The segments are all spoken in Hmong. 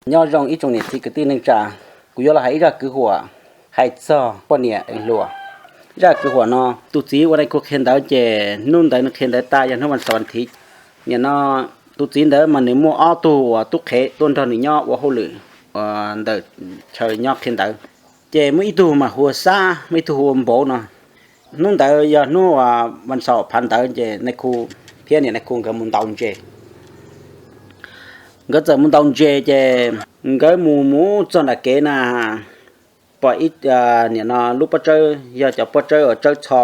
Nyob zoo ib tsoom niam txiv kwv tij neej tsa, kuv yuav los hais ib zaj kwv huam hais txog poj niam ev hluas. Zaj kwv huam no, tus txiv uas Nais Khu qhia ntawv ces hnub ntawd nws qhia ntawv tas yog hnub vas xaum vas thiv. Nim no tus txiv ntawd mas nws muaj ob tug uas tub qhev tuaj nrog nws nyob ua hauj lwm ntawm chaw nyob qhia ntawv. Ces muaj ib tug mas hu ua Xab, muaj ib tug hu ua Npauv no. Hnub ntawd yog hnub vas xaum phav ntawv ces Nais Khu thiab niam Nais Khu nkawd mus ntaus ntses. Nkawd txawm mus ntaus ntses ces nkawd mus mus txog nram kev na, pom ib, nim no lub pob tsawb yog cov pob tsawb uas tsawb txho,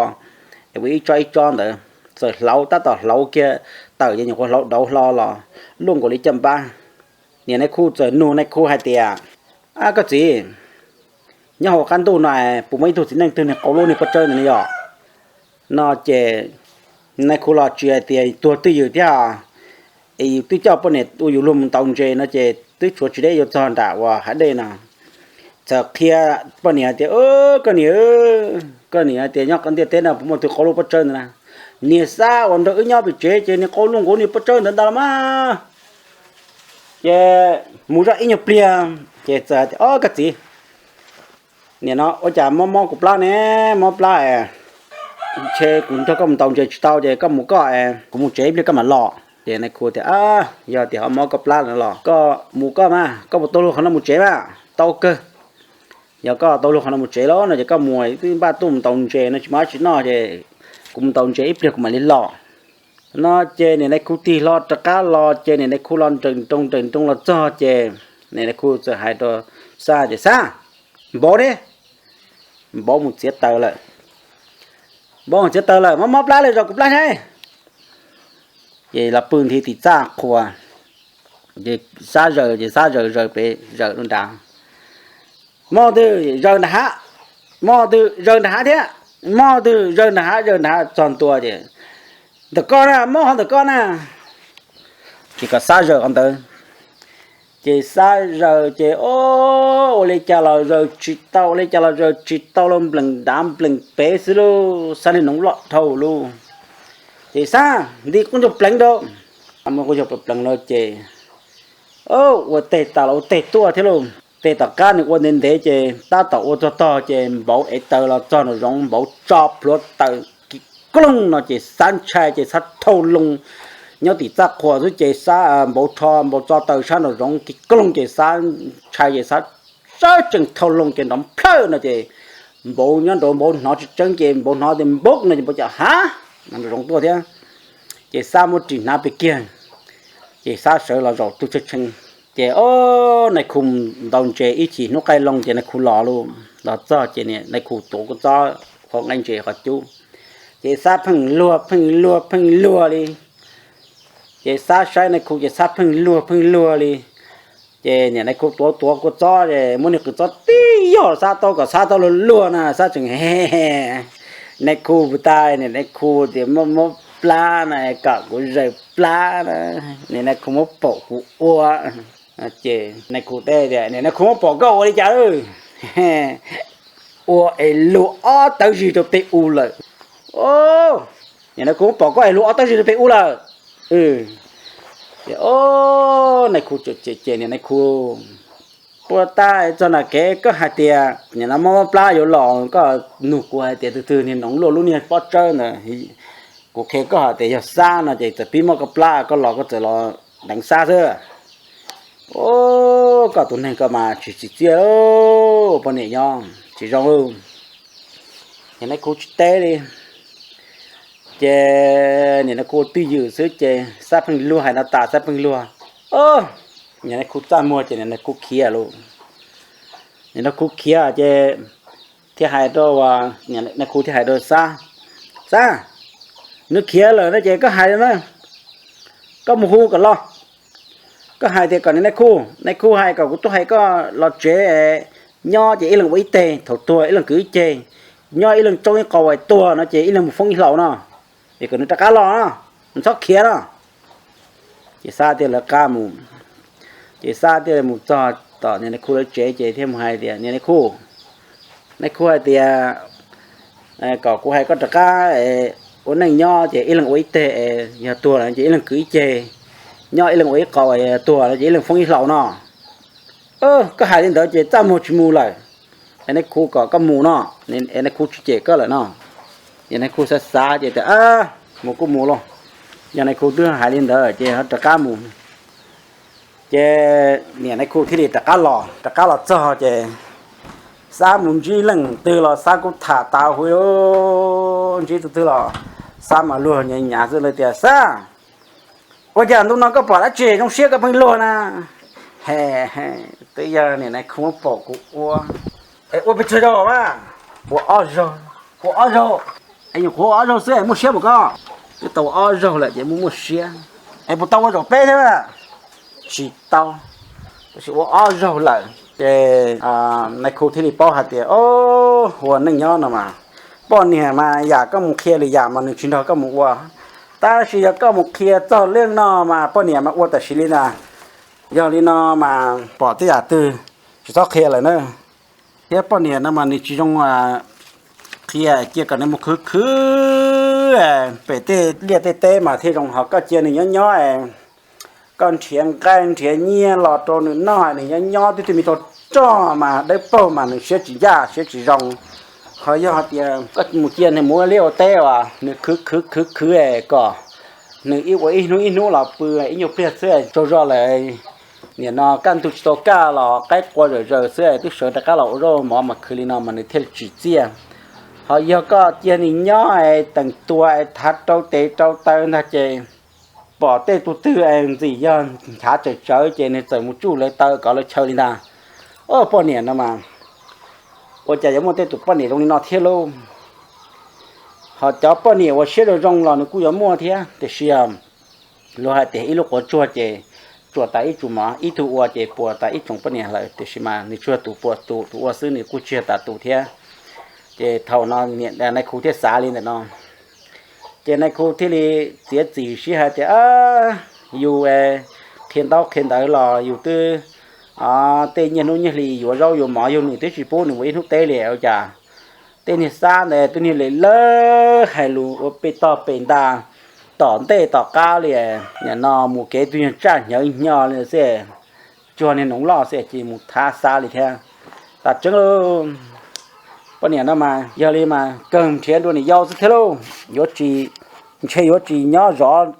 es ua ib tsob ib tsob ntawd txawm hlauv, tab tom hlauv kiag tawm ces nyuam qhuav hlauv dauv hlo los luaj nkaus li caj npab. Niam Nais Khu txawm nug Nais Khu hais tias, Ab koj txiv, nyob hauv qab ntuj no puas muaj ib tug txiv neej twg nws qau luaj niag pob tsawb ntawd no yog? No ces Nais Khu los tsis hais tias tuag twj ywm thiab, es yus twb coj poj niam ua yus luag mus ntaus ntses no ces twb tshuav tsis deb yuav txog nram uas hav dej no. Txawm qhia poj niam tias, Koj niam, koj niam, hais tias nyob ntiaj teb no puas muaj tus qau luaj pob tsawb ntawd na? Niag Xab uas nrog wb nyob pem tsev ces nws qau luaj nkaus niag pob tsawb ntawd ntag los mas. Ces mus zoj ib nyuag pliag ces txawm tias, Ob koj txiv, nim no ua cas mob mob kuv plab ne, mob plab es ntshe kuv nrog koj mus ntaus ntses tsis tau ces koj mus koj, kuv mus tsev ib pliag koj mam los. Ces Nais Khu tias, Yog tias ho mob koj plab no los koj mus koj mas, koj puas tau luag qhov no mus tsev mas? Tau kawg. Yog koj tau luag qhov no mus tsev los no ces koj mus, twb npaj tuaj mus ntaus ntses no tsis muaj dab tsi noj ces kuv mus ntaus ntses ib pliag kuv mam li los. No ces niam Nais Khu tig hlo rov qab los ces niam Nais Khu los nrawm nroos nrawm nroos los txog ces niam Nais Khu txawm hais rau Xab tias, Xab, Npauv ne? Npauv mus txiav taws lawm. Npauv mus txiav taws lawm, mob mob plab lawm, zov kuv plab saib. Ces los pw nthi tim txaj qhua, ces Xab zaws, ces Xab zaws zaws pem zaws rau nrad. Mob twg zaws nram hav, mob twg zaws nram hav thiab, mob twg zaws nram hav, zaws nram hav txog ntua ces, Ntawm koj na, mob qhov ntawm koj na. Ces kom Xab zaws qhov ntawd. Ces Xab zaws ces, o, ua li cas los zaws tsis tau, ua li cas los zaws tsis tau, los nplees nrad nplees pem xwb lauj, Xab niag noov loj dhau lauj. Ces Xab nti qub ncaug pleev rau, muab qub ncaug pleev rau ces ua teg tas los ua teg tuaj thiab lauj. Teg tom qab nws ua ntev ntev ces tab tom ua txog tog ces Npauv ev taws los txog nraum zoov, Npauv tso plhuav taws kis kloog no ces Xab ntshai ces Xab thau loo. Nyob tim txaj qhua xwb ces Xab, Npauv rho, Npauv tso taws sab nraum zoov kis kloog ces Xab ntshai ces Xab sawv tsees thau loo ces nrov nplhawj no ces Npauv nyob nraud Npauv hnov tsis tseeb ces Npauv hnov tias npauv no ces Npauv cas hav nraum zoov tuaj thiab. Ces Xab muab ris hnav pem kiag, ces Xab sawv los zaum tu tshee tshee. Ces o, Nais Khu ntaus ntses ib chim hnub qaij loo ces Nais Khu los lauj, los txog ces Nais Khu tuav kua txob hauv nqaij ntses qhov cub. Ces Xab pheej luag pheej luag pheej luag li. Ces Xab saib Nais Khu ces Xab pheej luag pheej luag li. Ces niam Nais Khu tuav tuav kua txob es muab niag qws txob tib yog Xab taub kom Xab taub luag luag na, Xab tseem, Nais Khu puas tas, niam Nais Khu tias mob mob plab na, kom kuv zaws plab na, niam Nais Khu muab pom kuv ua. Ces Nais Khu teb tias, Niam Nais Khu muab pom koj ua li cas lawm? Ua es luag ob tawb zig rau pem u lawm. Niam Nais Khu muab pom koj es luag ob tawb zig rau pem u lawm. Ces Nais Khu, ces niam Nais Khu, puas tas txog nram kev koj hais tias nim no mob mob plab yuav los, koj nug kuv hais tias twg twg niag noov luaj lub niag pob tsawb ntawd. Kuv qhia koj hais tias yog Xab no ces txawm pib mob koj plab koj los koj txawm los deev Xab xwb. O, koj tus neeg koj mas tsis tsim txiaj, poj niam nyob tsis zoo. Niam Nais Khu tsis teb li. Ces niam Nais Khu twj ywm xwb ces Xab pheej luag, hais no tas Xab pheej luag. Niam Nais Khu txaj muag ces niam Nais Khu khiav lauj. Niam Nais Khu khiav ces thiaj hais rau, Nais Khu thiaj hais rau Xab, Xab, nws khiav lawm no ces koj hais na, koj mus hu kom los. Koj hais tias kom niam Nais Khu, Nais Khu hais kom kuv tuaj hais koj los tsev, nyob ces ib leeg ua ib teg, thaum tuag ib leeg kwv ib ceg, nyob ib leeg tsoob ib qau, tuag no ces ib leeg mus foob ib hlau no, es kom nws rov qab los no, nws txhob khiav no. Ces Xab thiaj lawv qab mus. Ces Xab thiaj mus txog tom niam Nais Khu lawv tsev ces thiaj mus hais tias, Niam Nais Khu, Nais Khu hais tias kom kuv hais koj rov qab ua neej nyob ces ib leeg ua ib teg, yog tuag lawm ces ib leeg kwv ib ceg, nyob ib leeg ua ib qau, yog tuag lawm ces ib leeg foob ib hlau no. Koj hais li ntawd ces txaj muag tsis mus lawm, es nais khu kom koj mus no, es nais khu tsis cem koj lawm no. Yog nais khu xav xav ces tias, mus kuj mus lauj. Yog nais khu twb hais li ntawd ces rov qab mus. Ces niam nais khu thiaj li rov qab los, rov qab los txog ces Xab mus ntsib leej twg los Xab kuj tham tas huv, ntsib tus twg los Xab mas luag nyav nyav xwb li tias, Xab, ua cas ntu no koj pom dab tsi zoo siab koj pheej luag na? He, twb yog niam nais khu pom kuv ua, es ua pes tsawg zaug mas? Ua ob zaug. Ua ob zaug? Es nyuam qhuav ua ob zaug xwb es muaj siab mas koj? Twb tau ua ob zaug lawm ces muaj muaj siab. Es puas tau ua zaum peb thiab? Tsis tau, tab sis ua ob zaug lawm. Ces nais khu thiaj li paub hais tias, o, ua neej nyob no mas, poj niam mas yam koj mus qhia lwm yam mas nws tsis nrog koj mus ua, tab sis yog koj mus qhia txog leej no mas poj niam mas ua tam sim li ntag. Yog li no mas pom tej yam twg tsis txhob qhia lawm na. Thiab poj niam no mas nws tsis zoo qhia, cia kom nws mus khwv khwv pem tej liaj tej teb mas thiaj zoo, ho koj cia nws nyob nyob, koj nrhiav nqaij nrhiav nyiaj los rau nws noj, nws nyob nyob twb tsis muaj tau roj mas dawb paug mas nws siab tsis ncaj siab tsis zoo. Ho yog hais tias koj mus cia nws mus ua liaj ua teb uas nws khwv khwv khwv khwv kom nws ib ua ib hnub ib hnub los pw ib nyuag pliag xwb tsaug zog lawm, nim no kaj ntug tsis tau kaj los qaib qua zawm zaws xwb twb sawv rov qab los ua zaub mov mas khwv li no mas nws thiaj li tsim txiaj. Ho yog koj cia nws nyob es teem tua es thav rau tes rau taw ntag ces pom tej tug twg es ntxim yog nchav tsawm tsawv ces nws txawm mus tsuj lawv taw kov lawv chaw li ntag. O, poj niam no mas ua cas yuav muaj tej tus poj niam zoo li no thiab lauj. Ho cov poj niam uas siab zoo zoo los nws kuj yuav muaj thiab, tiam sis luag hais tias ib lub quav tsuag ces tsuam tas ib tsoom mov, ib tug ua ces puas tas ib tsoom poj niam lawm, tiam sis mas nws tsuas tus puas tus, tus ua xwb nws kuj tsis yog tas tus thiab. Ces thaum no nais khu thiaj xav li ntawm no. Ces nais khu thiaj li txiav txim siab hais tias, yus qhia ntaub qhia ntawv los yus twb tej nyiaj hnub nyiaj hli yuav zaub yuav mov yug nws twb tsis pub nws mus ib hnub teb li ua cas tej niag Xab ntawd twb niag li lawv hais lus ua pem tog pem ntag, tom ntej tom qab li, nim no mus kev twg yog tsaj hnyav hnyo li xwb, tsuag niag noov loj xwb ces mus thab Xab li thiab. Tas tseeb lauj, poj niam no mas yog li mas kawg nrhiav dua niam yau xwb thiab lauj, yuav tsis, ntshe yuav tsis nyob zov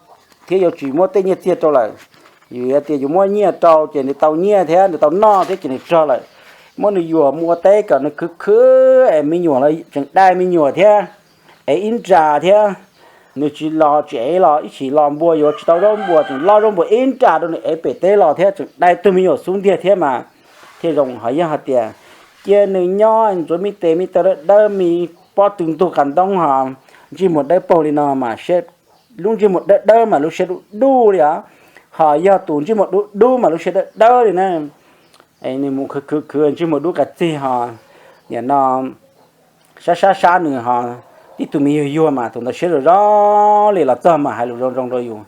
thiab yuav tsis muab tej nyiaj txiag rau lawm. Yus tias yus muab nyiaj rau ces nws tau nyiaj thiab nws tau noj thiab ces nws rog lawm. Muab nws yuam mus ua teb kom nws khwv khwv es me nyuam los tseem dai me nyuam thiab, ev ib nra thiab. Nws tsis los tsis ev los ib chim los npua yuav tsis tau zaub npua, tseem lob zaub npua ib nra rau nws ev pem teb los thiab tseem dai tug me nyuam xub ntiag thiab mas thiaj zoo. Ho yog hais tias cia nws nyob ntxuav me tes me taw dawb dawb me pob tw ntug qas ntoob ho ntsej muag dawb paug li no mas siab, lub ntsej muag dawb dawb mas lub siab dub dub li os. Ho yog tus ntsej muag dub dub mas lub siab dawb dawb li na. Nws mus khwv khwv khwv ntsej muag dub qas txig ho nim no sab sab sab nws ho tib tug me yuag yuag mas tus ntawd siab zoo zoo li los txog mas hais lus zoo zoo rau yus.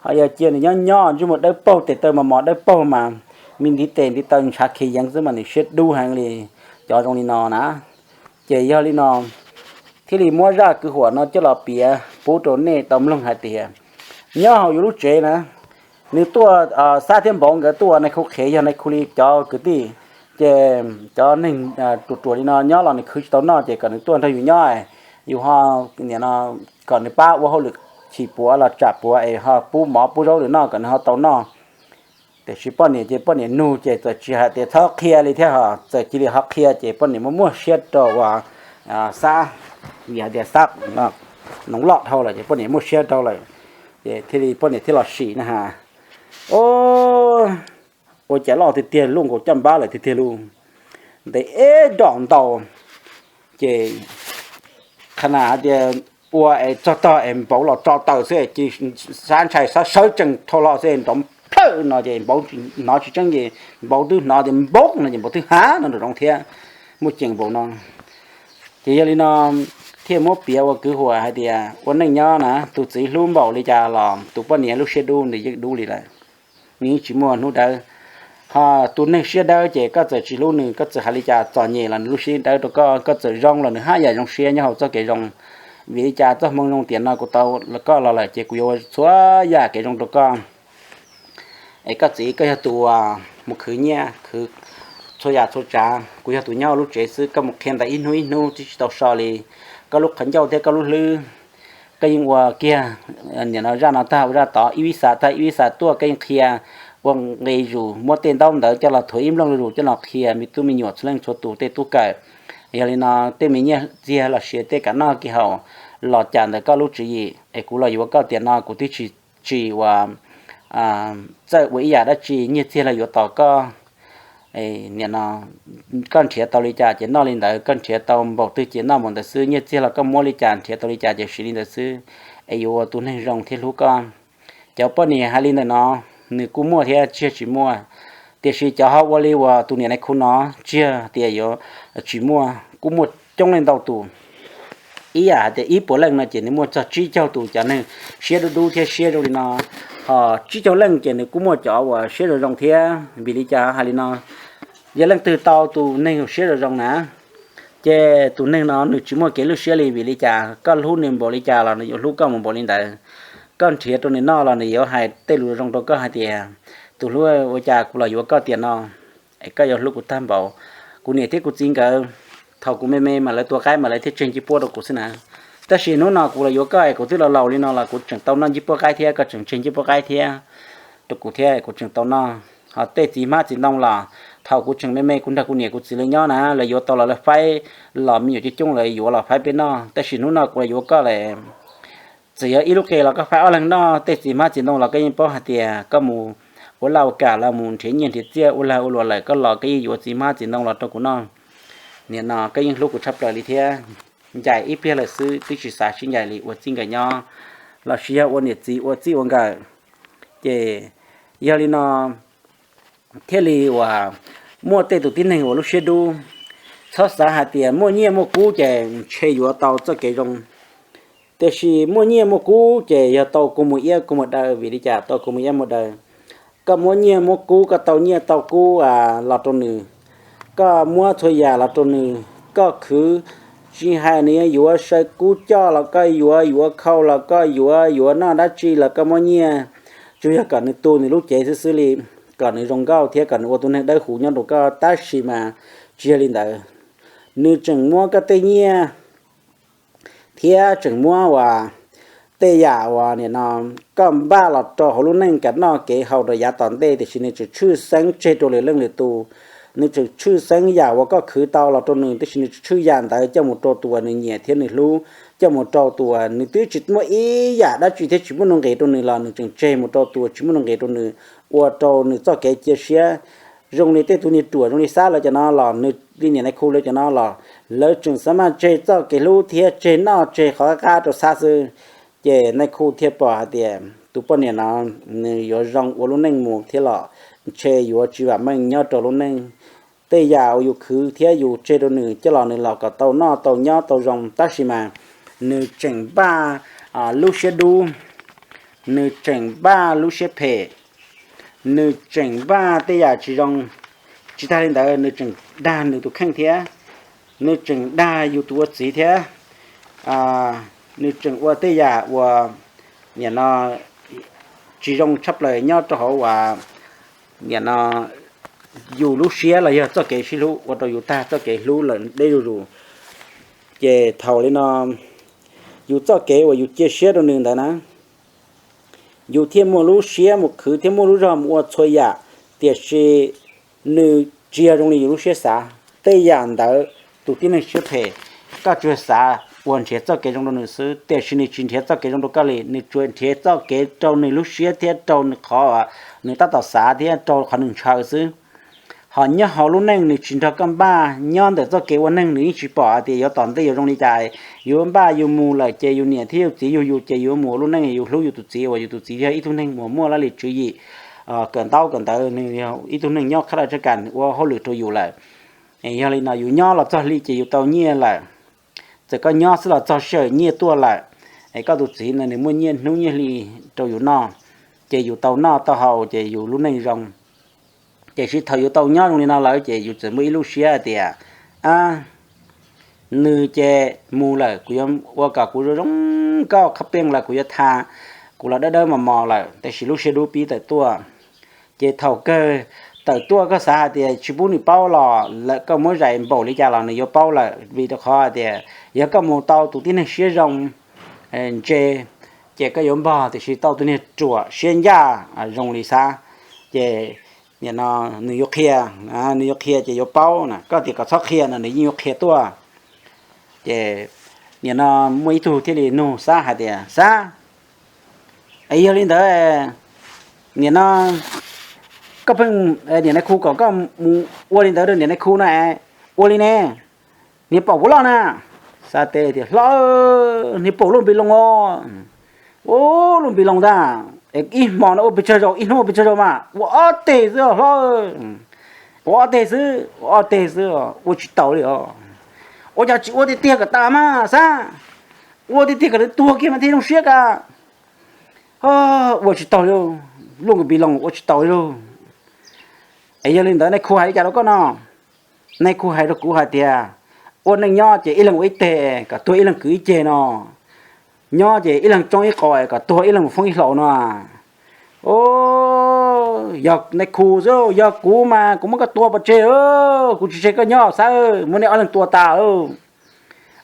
Ho yog cia nws nyob nyob ntsej muag dawb paug tes taw mos mos dawb paug mas me ntiv tes ntiv taw ntshav khiav yeev xwb mas nws siab dub heev li. Cov zoo li no na. Ces yog li no thiaj li muab zaj kwv huam no coj los piav pub rau nej tau mloog hais tias nyob hauv yus lub tsev na, nws tuaj, Xab thiab Npauv nkawd tuaj, nais khu qhev yog nais khu li cov kwv tij, ces cov neeg ruam ruam li no nyob los nws khwv tsis tau noj ces kom nws tuaj nrog yus nyob, yus ho nim no kom nws pab ua hauj lwm chim puav los tsam puav es ho pub mov pub zaub rau noj kom nws ho tau noj. Tiam sis poj niam ces poj niam nug ces txawm tsis hais tias txhob qhia li thiab ho txawm cia li ho qhia ces poj niam muaj muaj siab rau uas Xab, vim hais tias Xab noov loj dhau lawm ces poj niam muaj siab rau lawm. Ces thiaj li poj niam thiaj los sim na has, o, ua cas loj tiag tiag, luj nkaus caj npab lawm tiag tiag lauj. Ntev ib nrom ntau ces qhov na hais tias ua es txog tog es Npauv los tso taws xwb ces Xab ntshai, Xab sawv tsees dhau los xwb nrov plhawj no ces Npauv hnov tsis tseeb ces Npauv twb hnov tias Npauv no ces Npauv twb hav no nraum zoov thiab, muaj ceem npaum no. Ces yog li no thiaj muab piav ua kwv huam hais tias ua neej nyob na tus txiv hlub npaum li cas los tus poj niam lub siab dub nws yeej dub li lawm, nws yeej tsis muaj hnub dawb. Ho tus neeg siab dawb ces koj txawm tsis hlub nws, koj txawm hais li cas txom nyem los nws lub siab dawb rau koj, koj txawm zoo los nws haj yam zoo siab nyob hauv txoj kev zoo. Vim li cas txoj hmoo zoo tiam no kuv tau koj los lawm ces kuv yuav ua txhua yam kev zoo rau koj. Es koj txiv koj yog tus mus khwv nyiaj khwv txhua yam txhua tsav, kuv yog tus nyob ua lub tsev xwb, koj mus qhia ntawv ib hnub ib hnub twb tsis tau so li. Koj lub qhov ncauj thiab koj lub hlwb, koj yeej ua kiag, nim no zaj no tag ua zaj tod, ib vij xas tag ib vij xas tuaj, koj yeej qhia ua nqi zus, muab tej ntaub ntawv coj los thuav ib nplooj zuj zus coj los qhia me tub me nyuam txhua leej txhua tus tej tub kawm. Yog li no tej me nyiaj txiag los sis tej kam noj kev haus los cas ntawm koj lub tswv yim, es kuv los yuav koj tiam no kuv twb tsis, tsis ua, txawj ua ib yam dab tsi, nyiaj txiag los yuav tos koj. Nim no koj nrhiav tau li cas ces noj li ntawd, koj nrhiav tau npaum twg ces noj npaum ntawd xwb, nyiaj txiag los koj muab li cas nrhiav tau li cas ces siv li ntawd xwb, es yuav ua tus neeg zoo thiab hlub koj. Cov poj niam hais li ntawm no, nws kuj muaj thiab, tsis yog tsis muaj. Tiam sis cov ho ua li uas tus niam nais khu no, tsis yog tias yuav tsis muaj, kuj muaj coob leej ntau tus. Ib yam hais tias ib puas leej no ces nws muaj txog tsib caug tus cov neeg siab dub dub thiab siab zoo li no, ho tsib caug leej ces nws kuj muaj cov uas siab zoo zoo thiab. Vim li cas hais li no? Yog leej twg tau tus neeg siab zoo zoo na, ces tus neeg no nws tsis muaj kev lub siab li. Vim li cas? Koj hlub nws npaum li cas los nws yuav hlub koj mus npaum li ntawd. Koj nrhiav rau nws noj los nws yuav hais tej lus zoo rau koj hais tias, tus hlub, ua cas kuv los yuav koj tiam no, es koj yuav hlub kuv tag npaum. Kuv niam thiab kuv txiv nkawd, thaum kuv me me mas lawv tua qaib mas lawv thiaj tseg ncej puab rau kuv xwb na. Tab sis hnub no kuv los yuav koj es kuv twb los laus li no los kuv tseem tau noj ncej puab qaib thiab, koj tseem tseg ncej puab qaib thiab rau kuv thiab, kuv tseem tau noj. Ho tej txiv hmab txiv ntoo los thaum kuv tseem me me kuv nrog kuv niam kuv txiv lawv nyob na, lawv yuav tau los lawv faib los me nyuam coob coob lawv yuav los faib peb noj. Tab sis hnub no kuv los yuav koj lawm, txawm yog ib lub qe los koj faib ob leeg noj, tej txiv hmab txiv ntoo los koj yeej paub hais tias koj mus ua laj ua kam los mus nrhiav nyiaj nrhiav txiaj ua lag ua luam lawm, koj los koj yeej yuav txiv hmab txiv ntoo los rau kuv noj. Nim no koj yeej hlub kuv tshaj plaws li thiab. Ncaim ib pliag lawm xwb twb tsis xav sib ncaim li, ua txij nkawm nyob los sis yog ua niam txiv ua txij ua nkawm. Ces yog li no thiaj li uas muaj tej tus tib neeg uas lub siab dub, txhob xav hais tias muaj nyiaj muaj kub ces ntshe yuav tau txoj kev zoo. Tiam sis muaj nyiaj muaj kub ces yog tau kua muag iab kua muag daw. Vim li cas tau kua muag iab muag daw? Koj muab nyiaj muab kub, koj tau nyiaj tau kub los rau nws, koj muab txhua yam los rau nws, koj khwv, tsis hais nws yuav yuav saw kub coj los koj yuav, yuav khau los koj yuav, yuav noj dab tsi los koj muab nyiaj, tsuas yog kom nws tu nws lub cev xwb xwb li, kom nws zoo nkauj thiab kom nws ua tus neeg dawb huv nyob rau koj. Tab sis mas tsis yog li ntawd, nws tseem muab koj tej nyiaj thiab tseem muab uas tej yam uas nim no koj npaj los rau hauv lub neej kev noj kev haus rau yav tom ntej, tiam sis nws tseem tshwj xeeb tseg rau lwm leej lwm tus. Nws tseem tshwj xeeb yam uas koj khwv tau los rau nws, tiam sis nws tseem tshwj yam ntawd coj mus rau tus uas nws nyiam thiab nws hlub, coj mus rau tus uas nws twb tsis muaj ib yam dab tsi thiab tsis muaj nuj nqis rau nws los nws tseem tseg mus rau tus uas tsis muaj nuj nqis rau nws, ua rau nws txoj kev cia siab. Zoo li tej tus niag ruam zoo li Xab lawv cov no los, nws li niam nais khu lawv cov no los, lawv tseem xav maj tseg txoj kev hlub thiab tseg noj tseg qhov qab qab rau Xab xwb. Ces nais khu thiaj pom hais tias tus poj niam no nws yuav zoo ua lub neej mus thiab los ntshe yuav tsis vam meej nyob rau lub neej. Tej yam uas yus khwv thiab yus tseg rau nws coj los nws los kom tau noj tau nyob tau zoo, tab sis mas nws tseem npaj lub siab dub, nws tseem npaj lub siab phem, nws tseem npaj tej yam tsis zoo. Tsis tas li ntawd nws tseem dag nws tus kheej thiab, nws tseem dag yus tus ua txiv thiab. Nws tseem ua tej yam uas nim no tsis zoo tshaj plaws nyob rau hauv uas nim no yus lub siab los yog txoj kev sib hlub, ua rau yus tag txoj kev hlub lawm deb zuj zus. Ces thaum li no yus txoj kev uas yus cia siab rau nws ntawd na, yus thiaj muaj lub siab mus khwv thiab muaj lub zog mus ua txhua yam, tiam sis nws tsis yog zoo li yus lub siab xav. Tej yam ntawd tus tib neeg siab phem, koj tsuas xav uas nrhiav txoj kev zoo rau nws xwb, tiam sis nws tsis nrhiav txoj kev zoo rau koj li, nws tsuas nrhiav txoj kev rau nws lub siab thiab rau nws qhov nws tab tom xav thiab rau qhov nws ntshaw xwb. Ho nyob hauv lub neej nws tsis nrog koj npaj, nyob ntawm txoj kev ua neeg nws yeej tsis pom hais tias yuav tom ntej yuav zoo li cas, yuav npaj yus mus lawm ces yus niam thiab yus txiv yug yus ces yus mus ua lub neej yus hlub yus tus txiv uas yus tus txiv yog ib tug neeg uas muaj laj lim tswv yim, kawm ntaub kawm ntawv, nws yog ib tug neeg nyob qhab laj tshaj kam ua hauj lwm rau yus lawm. Yog li no yus nyob los txog hli ces yus tau nyiaj lawm. Txawm koj nyob xwb los txog sij hawm nyiaj tuaj lawm, es koj tus txiv no nws muaj nyiaj hnub nyiaj hli rau yus noj, ces yus tau noj tau haus ces yus lub neej zoo. Tiam sis thaum yus tau nyob zoo li no lawm ces yus txawm muaj ib lub siab hais tias, a, nws ces mus lawm, kuv yuav ua kom kuv zoo zoo nkauj qhab peej lawm, kuv yuav tha kuv los dawb dawb mos mos lawm, tiam sis lub siab dub pib tawm tuaj. Ces thaum kawg tawm tuaj koj xav hais tias tsis pub nws paub los lawm koj muab zais npaum li cas los nws yuav paub lawm, vim rau qhov hais tias yog koj mus tau tus tib neeg siab zoo ntse, ces koj yuav npog, tiam sis tau tus niag ruam siab ncaj zoo li Xab, ces nim no nws yuav qhia, nws yuav qhia ces yuav paub na, koj tias kom txhob qhia no nws yeej yuav qhia tuaj. Ces nim no muaj ib tug thiaj li nug Xab hais tias, Xab, es yog li ntawd, nim no koj pheej, niam nais khu kom koj mus ua li ntawd rau niam nais khu no es ua li ne, niag paum puas loj na? Xab teb tias, Hlob, niag paum loj npi loo os. Ua loj npi loo ntag, ib hmo no ua pes tsawg zaus, ib hnub ua pes tsawg zaus mas? Ua ob teg xwb hlob, ua ob teg xwb, ua ob teg xwb, ua tsis taus li os. Ua cas tsis ua tiag tiag kom tas mas Xab, ua tiag tiag kom nws tuag kiag mas thiaj zoo siab ka. Ua tsis taus li, loj npi loo ua tsis taus li lauj. Es yog li ntawd nais khu hais li cas rau koj no? Nais khu hais rau kuv hais tias, ua neej nyob ces ib leeg ua ib teg kom tuag ib leeg kwv ib ceg no, nyob ces ib leeg tsoob ib qos kom tuag ib leeg mus foob ib hlaus no. Yog nais khu xwb, yog kuv mas kuv muab koj tua pov tseg, kuv tsis tseg koj nyob Xab, muab nej ob leeg tua tas,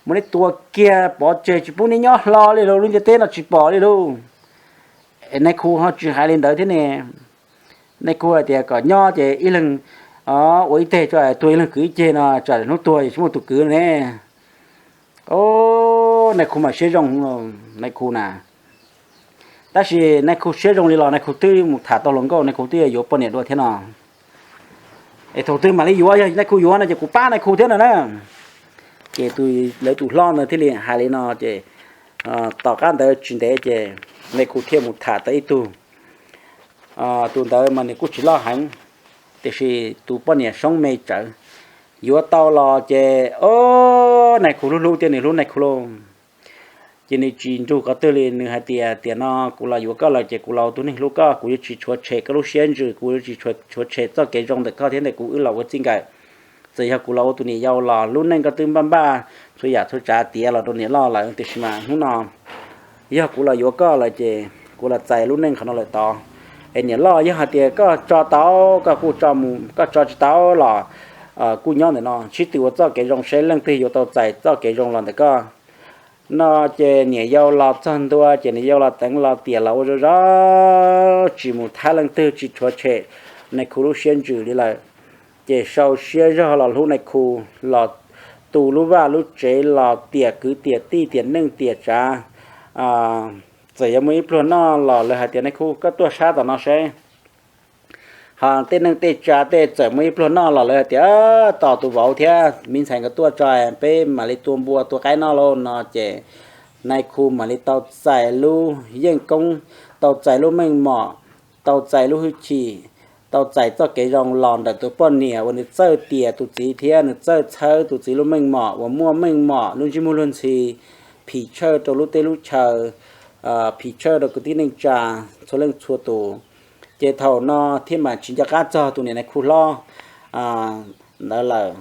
muab nej tua kiag pov tseg tsis pub nej nyob hlo li lauj, lub ntiaj teb no tsis pom li lauj. Nais khu ho tsis hais li ntawd thiab ne, nais khu hais tias kom nyob ces ib leeg ua ib teg tso, tuag ib leeg kwv ib ceg no, tsam hnub tuag tsis muaj tus kwv ne. Nais khu mas siab zoo, nais khu na. Tab sis nais khu siab zoo li los nais khu twb mus tham tau hluas nkauj, nais khu twb yuav poj niam dua thiab no. Es thaum twg mam li yuav, yog nais khu yuav no ces kuv pab nais khu thiab no na. Ces lawv tus hlob ntawd thiaj li hais li no ces tom qab ntawd tsis ntev ces nais khu thiaj mus tham tau ib tug. Tus ntawd mas nws kuj tsis loj heev, tiam sis tus poj niam soob me tsawv. Yuav tau los ces o, nais khu hlub hlub thiab nws hlub nais khu lauj. Ces nws tsis nrug qhov twg li, nws hais tias, Tiam no kuv los yuav koj lawm ces kuv los ua tus neeg hlub koj, kuv yuav tsis tshuav tshem koj lub siab ntsws, kuv yuav tsis tshuav tshem txoj kev zoo ntawm koj thiab ntawm kuv wb los ua txij nkawm. Txawm yog kuv los ua tus niam yau los lub neej koj twb npaj npaj txhua yam txhua tsav tiav los rau niam loj lawm, tiam sis mas hnub no yog kuv los yuav koj lawm ces kuv los txais lub neej qhov no lawm tod. Es niam loj, yog hais tias koj tso tau, koj kuj tso mus, koj tso tsis tau los kuj nyob ntawm no sib tw ua txoj kev zoo seb leej twg yuav tau txais txoj kev zoo los ntawm koj. No ces niam yau los txog ntua ces niam yau los teev los tiam los ua zog zog, tsis mus thab leej twg, tsis tshuav tshem nais khu lub siab ntsws li lawm. Ces sau siab zog los hlub nais khu, los tu lub vaj lub tsev, los tiam kwv tiam tij, tiam neej tiam tsav. Txawm yuav muaj ib pluag noj los lawv hais tias, Nais khu, koj tuaj sab tom no seb. Ho tej neej tej tsav tej txawm muaj ib pluag noj los lawv hais tias, Tos tus vauv thiab me ntxhais nkawd tuaj tso, peb mam li tua npua tua qaib noj lauj. No ces nais khu mam li tau txais lub yeej koob, tau txais lub meej mom, tau txais lub hwj chim, tau txais txoj kev zoo los ntawm tus poj niam uas nws txawj tias tus txiv thiab nws txawj txhawb tus txiv lub meej mom uas muaj meej mom lub ntsej muag luag ntxhi, phim tshawj rau lub teb lub chaw, phim tshawj rau kwv tij neej tsa txhua leej txhua tus. Ces thaum no thiaj mam tsis nco qab txog tus niam nais khu hlob ntawd lawm.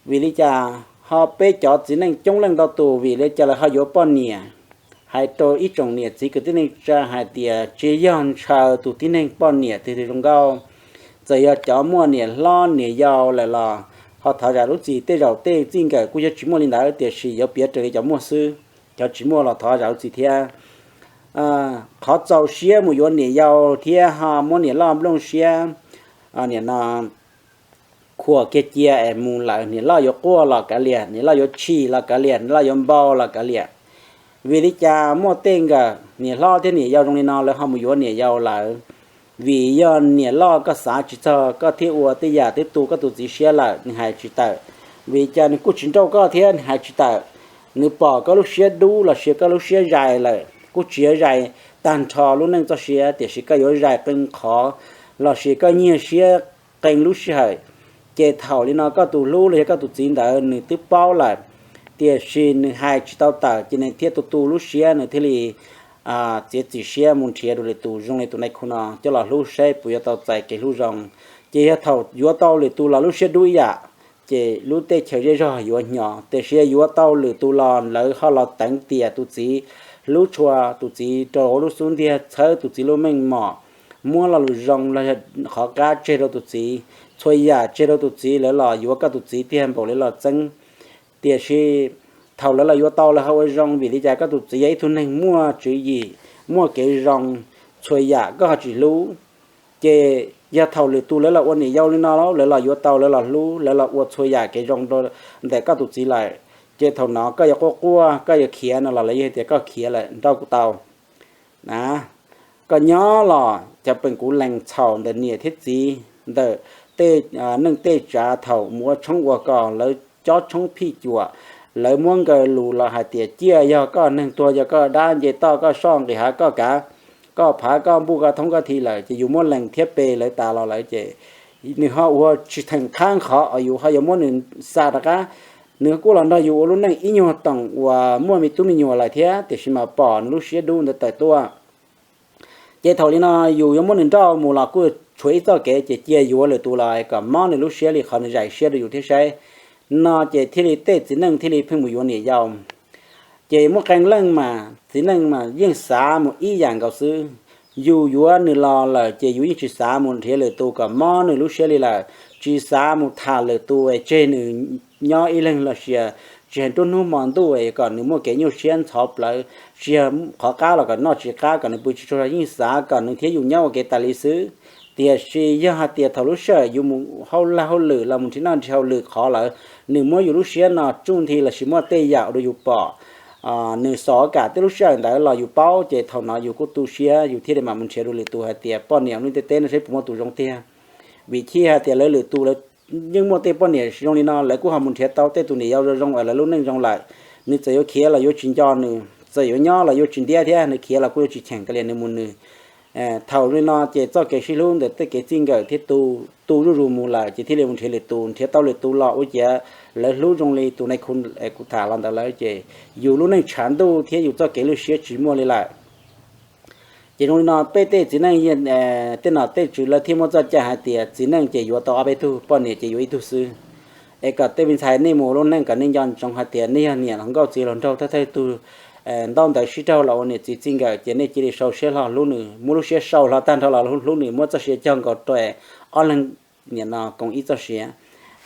Vim li cas ho peb cov txiv neej coob leej ntau tus vim li cas lawv ho yuav poj niam? Hais rau ib tsoom niam txiv kwv tij neej tsa hais tias tsis yog ntshaw tus tib neeg poj niam twg twg zoo nkauj. Txawm yog cov muaj niam hlob niam yau lawm los ho thov zam lub txim, tej zaum tej txij nkawm kuj yog tsis muaj li ntawd, tiam sis yuav piav raws li cov muaj xwb, cov tsis muaj los thov zam lub txim thiab. Qhov txaus siab mus yuav niam yau thiab ho muab niam loj nplooj siab, nim no khuam kiag cia es mus lawm, niam loj yuav quaj los kav liam, niam loj yuav chim los kav liam, niam loj yuav npau los kav liam. Vim li cas muaj tej nkawm niam hlob thiab niam yau zoo li no lawv ho mus yuav niam yau lawm? Vim yog niam loj koj xav tsis txog koj thiaj ua tej yam twb tu koj tus txiv siab lawm, nws hais tsis tawm. Vim cas nws kuj tsis nrauj koj thiab nws hais tsis tawm? Nws pom koj lub siab dub los sis koj lub siab zais lawm, kuj tsis yog zais tag nrho lub neej txoj sia, tiam sis koj yuav zais qee qhov los sis koj nyiag siab qee lub sij hawm. Ces thaum li no koj tus hlub los yog koj tus txiv ntawd nws twb paub lawm, tiam sis nws hais tsis tau tawm, ces nws thiaj tu tu lub siab, nws thiaj li txiav txim siab mus nrhiav dua lwm tus zoo li tus nais khu no coj los hlub seb puas yuav tau txais kev hlub zoo. Ces yog thaum yuav tau lwm tus los lub siab dub ib yam, ces lub teb chaws zej zog yuav hnyo. Tiam sis yog yuav tau lwm tus los lawv ho los teev tiam tus txiv, hlub tshua tus txiv rau hauv lub xub ntiag, txhawb tus txiv lub meej mom, muab lo lus zoo los yog qhov qab tseg rau tus txiv, txhua yam tseg rau tus txiv, lawv los yuav koj tus txiv tiag npaum li los txeeb. Tiam sis thaum lawv los yuav tau lawv ho ua zoo, vim li cas koj tus txiv yog ib tug neeg muaj tswv yim, muaj kev zoo, txhua yam koj ho tsis hlub. Ces yog thaum lwm tus lawv los ua niam yau li no, lawv los yuav tau, lawv los hlub, lawv los ua txhua yam kev zoo rau ntawm koj tus txiv lawm, ces thaum no koj yuav quaj quaj, koj yuav khiav no los lawv yeej tias koj khiav lawm, nrauj kuv tau na. Koj nyob los cov peem kuv lees txhaum ntawm niam thiab txiv, ntawm tej neej tej tsav thaum mus ua tshoob ua kos, lawv cob tshoob phij cuam, lawv muab nkawd lus los hais tias ciaj yog koj neeg, tuag yog koj dab, nce toj koj soj, nqis hav koj kav, koj phav koj npuj koj thoob koj thi lawm, ces yus muab lees thiab pe lawv tas los lawm ces nws ho ua tsis theem qhab qhov uas yus ho yuav muab nws xa rov qab. Nws kuj los nrog yus ua lub neej ib nyuag toom uas muaj me tub me nyuam lawm thiab, tiam sis mas pom nws lub siab dub ntawd tawm tuaj. Ces thaum li no yus yuav muab nws nrauj mus los kuj tshuav ib txoj kev, ces cia yuav lwm tus los kom mob nws lub siab li qhov nws zais siab rau yus thiab saib. No ces thiaj li tej txiv neej thiaj li pheej mus yuav niam yau. Ces muaj qee leej mas txiv neej mas yeej xav mus ib yam nkaus xwb. Yus yuav nws los lawm ces yus yeej tsis xav mus nrhiav lwm tus kom mob nws lub siab li lawm, tsis xav mus tham lwm tus es tseg nws nyob ib leeg los sis tsis hais nruab hnub hmo ntuj es kom nws muaj kev nyuaj siab ntxhov plawv, tsis yog qhov qab los kom noj tsis qab, kom nws pw tsis tsaug zog, yeej xav kom nws thiab yus nyob ua ke tas li xwb. Tiam sis yog hais tias thaum lub sij hawm yus mus hauj lwm, hauj lwm los mus nrhiav noj nrhiav haus lwm qhov lawm, nws muab yus lub siab no tsuj nthi los sis muaj tej yam ua rau yus pom, nws xov kam tej lub sij hawm ntawd los yus paub, ces thaum no yus kuj tu siab, yus thiaj li mam mus nrhiav dua lwm tus hais tias poj niam lub ntiaj teb no saib puas muaj tus zoo tiag. Vim thiaj hais tias lawv lwm tus lawv yeej muaj tej poj niam zoo li no, lawv kuj ho mus nrhiav tau tej tus niam yau zoo zoo es lawv lub neej zoo lawm. Nws txawm yuav khiav los yuav tsis nco nws, txawm yuav nyob los yuav tsis ntiab thiab, nws khiav los kuj yuav tsis cheem kiag li nws mus nws. Thaum li no ces txoj kev sib hlub ntawm tej kev txij nkawm thiab tu zuj zus mus lawm, ces thiaj li mus nrhiav lwm tus, nrhiav tau lwm tus los ua ciav lawv hlub zoo li tus nai khu kuv tham los ntawd lawm, ces yus lub neej tshav ntuj thiab yus txoj kev lwj siab tsis muaj li lawm. Ces zoo li no peb tej txiv neej tej nom tej tswv lawv thiaj muaj txoj cai hais tias txiv neej ces yuav tau ob peb tug, poj niam ces yuav ib tug xwb. Es kom tej me ntxhais nej mus ua lub neej kom nej nco ntsoov hais tias nej yog niam los nkauj txiv los nraug thawj thawj tug, ntaub ntawv sib raug los ua niam txiv txij nkawm ces nej cia li sau siab hlo hlub nws, muab lub siab sau hlo tag nrho los hlub hlub nws, muab txoj sia cog nkaus rau ob leeg niam no koom ib txoj sia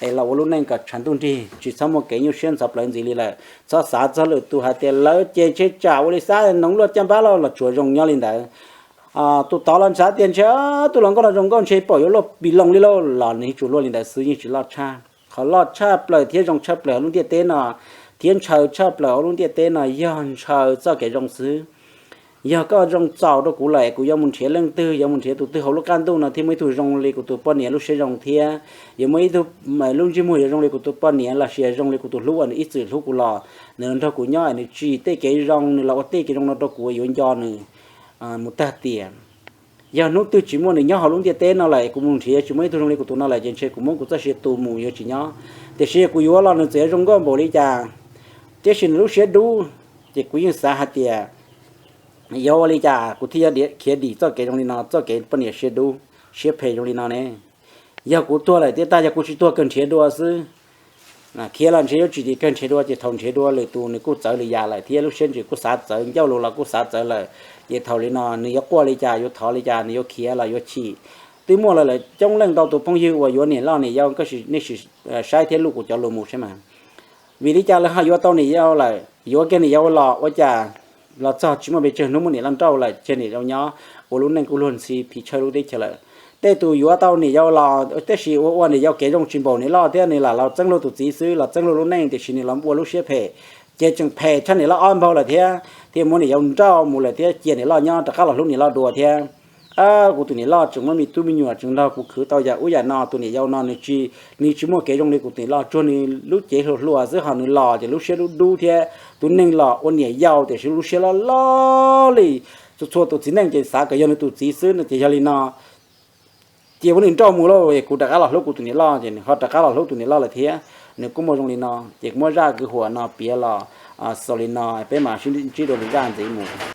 es los ua lub neej kom tshav ntuj nrig, tsis txhob muaj kev nyuaj siab ntxhov plawv ntxiv li lawm. Txhob xav txog lwm tus hais tias lawv ces ntshe tsam ua li xav noov luaj caj npab lauj los tsuas zoo nyob li ntawd. Tus tod los xav tias ntshe tus hluas nkauj no zoo nkauj ntshe pom yuav luaj pis loo li lauj los nws tsuas luaj li ntawd xwb, yeej tsis loj tshaj. Qhov loj tshaj plaws thiab zoo tshaj plaws hauv lub ntiaj teb no thiab ntshaw tshaj plaws hauv lub ntiaj teb no yog ntshaw txoj kev zoo xwb. Yog koj zoo txaus rau kuv lawm, kuv yuav mus nrhiav leej twg, yuav mus nrhiav tus twg hauv lub qab ntuj no thiaj muaj ib tug zoo li kuv tus poj niam lub siab zoo thiab yuav muaj ib tug lub ntsej muag yuav zoo li kuv tus poj niam los sis zoo li kuv tus hlub uas nws ib txwm hlub kuv los nws los nrog kuv nyob es nws tsim tej kev zoo, nws los ua tej kev zoo no rau kuv yuav nco nws mus tag tiam. Yog hnub twg tsis muaj nws nyob hauv lub ntiaj teb no lawm, kuv mus nrhiav tsis muaj ib tug zoo li kuv tus no lawm ces ntshe kuv muab kuv txoj sia tu mus yuav tsis nyob. Tiam sis kuv yuav los nws txawm yuav zoo nkauj npaum li cas, tiam sis nws lub siab dub, ces kuv yeej xav hais tias yuav ua li cas kuv thiaj yuav khiav dim txoj kev zoo li no, txoj kev poj niam siab dub siab phem zoo li no ne. Yog kuv tuag lawm thiab tag, yog kuv tsis tuag kawg nrhiav dua xwb. Khiav los ntshe yuav tsis dim kawg nrhiav dua, ces thaum nrhiav dua lwm tus nws kuj txawv lwm yam lawm thiab lub siab ntsws kuj xav txawv, ncauj lus los kuj xav txawv lawm. Ces thaum li no nws yuav quaj li cas, yuav thov li cas, nws yuav khiav los yuav chim. Twb muaj lawm coob leej ntau tus phooj ywg uas yuav niam loj niam yau, koj sim, nej sim saib thiab lub kuv cov lus mus saib mas. Vim li cas lawv ho yuav tau niam yau lawm, yuav kiag niam yau los ua cas los txog tsis muaj pes tsawg hnub muab niam loj nrauj lawm, tseg niam yau nyob ua lub neej kuj luag ntxhi phiv tshawj lub teb chaws lawm. Tej tus yuav tau niam yau los tab sis ua ua niam yau kev zoo tsis npaum niam loj thiab, nws lam los txeeb luag tus txiv xwb, los txeeb luag lub neej, tiam sis nws los ua lub siab phem, ces tseem phem tshaj niam loj ob npaug lawm thiab, thiaj muab niam yau nrauj mus lawm thiab cia niam loj nyob rov qab los hlub niam loj dua thiab. Kuv tus niam loj tseem muaj me tub me nyuam tseem nrog kuv khwv tau yam ub yam no, tus niam yau no nws tsis, nws tsis muaj kev zoo li kuv tus niam loj, tsuas nws lub cev hluas hluas xwb, ho nws los ces lub siab dub dub thiab. Tus neeg los ua niam yau tiam sis lub siab loj loj li. Txhua txhua tus txiv neej ces xav kom yog nws tus txiv xwb no ces yog li no cia muab nws nrauj mus lauj, kuv rov qab los hlub kuv tus niam loj, ces nws ho rov qab los hlub tus niam loj lawm thiab. Nws kuj muaj zoo li no, ces kuv muab zaj kwv huam no piav los xaus li no, peb mam sib ntsib dua lwm zaj ntxiv mus.